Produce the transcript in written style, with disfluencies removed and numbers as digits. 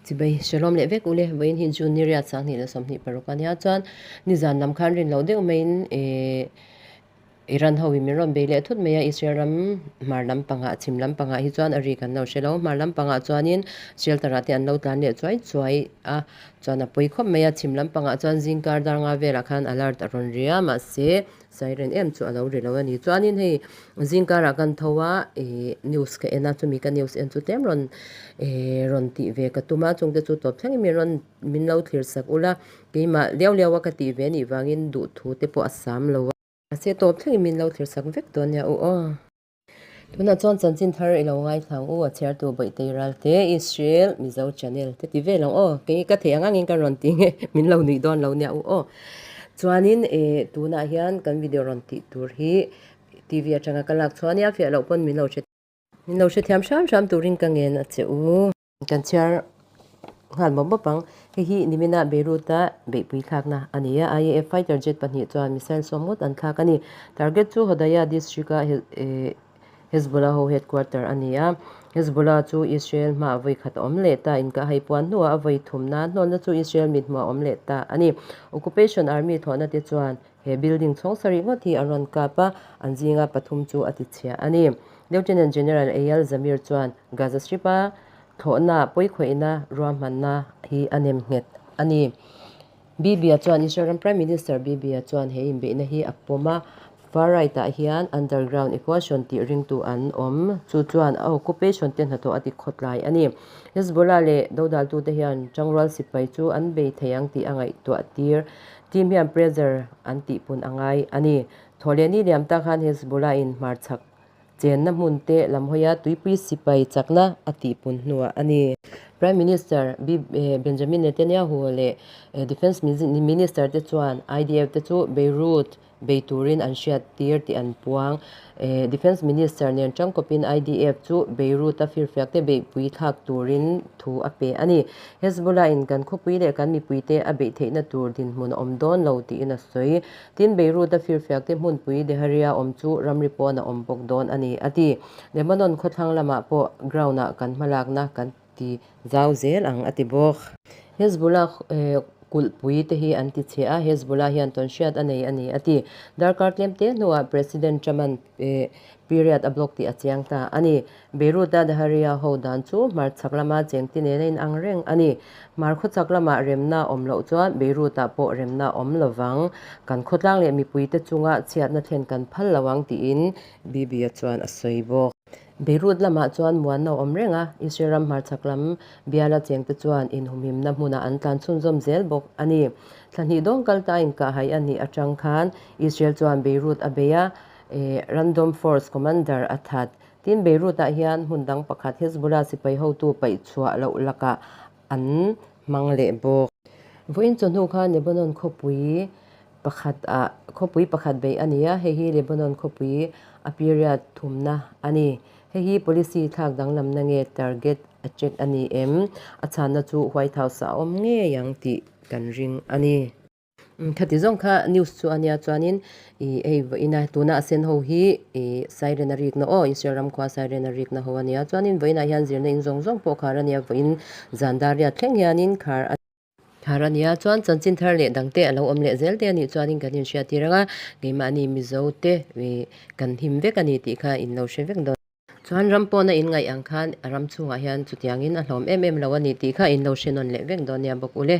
Chibai hrelawm leh vek ule, vawiin hi June ni riat 2026 a nia chuan nizan lam khan rin loh deuh maiin eh Iran ho in min rawn bei leh thut mai a, Israel ram hmar lam pangah chhim lam pangah hi chuan a ri kan lo hre lo, hmar lam pangah chuanin shelter ah te an lo tlan leh chuai chuai a, chuan a pawi khawp mai a, chhim lam pangah chuan zingkar dar nga velah khan alert a rawn ri a, mahse siren em chu a lo ri lo a ni. Chuanin hei zingkarah kan tho a, ih news ka en a, chumi ka news en chu tlem rawn ih rawn tih ve ka tum a, chungte chu tawp thlengin min rawn min lo thlir sak ula, keimah liau liau a ka tih ve anih vangin duhthu te pawh a sam lo a. Mahse tawp thlengin min lo thlir sak vek dawn nia u aw. Tunah chuan chanchin thar i lo ngaithlang u a chhiartu Bawihtei Ralte Israel Mizo Channel te ti vel ang aw. Kei ka theih ang angin ka rawn ti nge min lo nuih dawn lo nia u aw. Chuanin eh tunah hian kan video rawn tih tur hi TV atanga ka lak chhuah ania fiah loh pawn min lo hre min lo hrethiam hram hram turin ka ngen a che u. Kan chhiar nghal mawp mawp ang. Hei hi nimina Beirut-a beihpui thlakna a ni a. IAF fighter jet pahnih chuan missile sawm ngawt an thlak a ni. Target chu Hodeidah district-a Hezbollah ho headquarter a ni a. Hezbollah chu Israel hmaah vawi khat a awm leh ta. Inkah hai puan hnuah a vawi thumna hnawlna chu Israel mit hmuh a awm leh ta a ni. Occupation army thawhna te chuan he building chhawng sarih ngawt hi an rawn kap a, an zinga pathum chu a tichhia a ni. Lieutenant General Eyal Zamir chuan Gaza Strip-a thlawhna pawikhawihna ruahmanna hi a nem nghet a ni. Bibi-a chuan Israel ram Prime Minister Bibi-a chuan he inbeihna hi a pawm a, far right-ah hian underground equation tih ringtu an awm, chu chuan a occupation te hnathawh a ti khawtlai a ni. Hezbollah leh dodaltute hian tangrual sipai chu an bei thei ang tih a ngaihtuah tir. Team hian pressure an tihpun a ngai a ni. Thawhlehni liam tak khan Hezbollah-in hmarchhak chenna hmun te lam hawia tuipui sipai chakna a tihpun hnuah a ni. Prime Minister Benjamin Netanyahu leh Defence Minister te chuan IDF te chu Beirut bei turin an hriat tir tih an puang. Defence Minister nen tangkawpin IDF chu Beirut-a firfiak te beihpui thlak turin thu a pe a ni. Hezbollah-in kan khawpui leh kan mipuite a beih theihna tur dinhmun a awm dawn lo tiin a sawi. Tin, Beirut-a firfiak te hmunpui Deharia awm chu ramri pawn a awm bawk dawn a ni, a ti. Lebanon khawthlang lamah pawh ground-ah kan hmalakna kan ti zau zel ang, a ti bawk. Hezbollah kulhpui te hi an ti chhe a, Hezbollah hian tawnhriat a nei a ni, a ti. Darkar tlem te hnuah President Trump-a'n period a block tih a chiang ta a ni. Beirut-a Daharia ho dan chu hmarchhak lama chengte nena inang reng a ni. Hmar khawchhak lamah remna awm loh chuan Beirut-ah pawh remna awm lovang. Kan khawtlang leh mipuite chunga chhiatna thlen kan phal lo ang tiin Bibi-a chuan a sawi bawk. Beirut lamah chuan muanna a awm reng a, Israel ram hmarchhak lam biala chengte chuan inhumhimna hmunah an tlan chhunzawm zel bawk a ni. Thla hnih dawng kal ta inkahhai a nih atang khan Israel chuan Beirut a bei a, Random Force Commander a that. Tin, Beirut-ah hian hmun dang pakhat Hezbollah sipai hotu paih chhuah loh lakah an hmang leh bawk. Vawiin chawhnu khan Lebanon khawpui pakhat ah khawpui pakhat beih a ni a, hei hi Lebanon khawpui a period thumna a ni. Hei hi policy thlak danglamna nge target a check a ni em? A chhanna chu White House-ah a awm ngei ang tih kan ring a ni. Khati zawng kha news chu a nia chuanin ih hei vawiina tuna a sen ho hi ih siren a rikna aw Israel ram khua siren a rikna ho a nia chuanin vawiinah hian zirna in zawng zawng pawh khar a nia vawiin zan dar riat thleng hianin khar a khar a nia chuan chanchin thar leh dang te a lo awm leh zel te a nih chuanin kan inhriat tir ang a keimahni Mizo te ih kan him vek a ni tih kha in lo hre vek dawn. Chuan ram pawna in ngaih ang khan a ram chhungah hian chutiangin a hlawm em em lo a ni tih kha in lo hre nawn leh vek dawn nia bawk ule.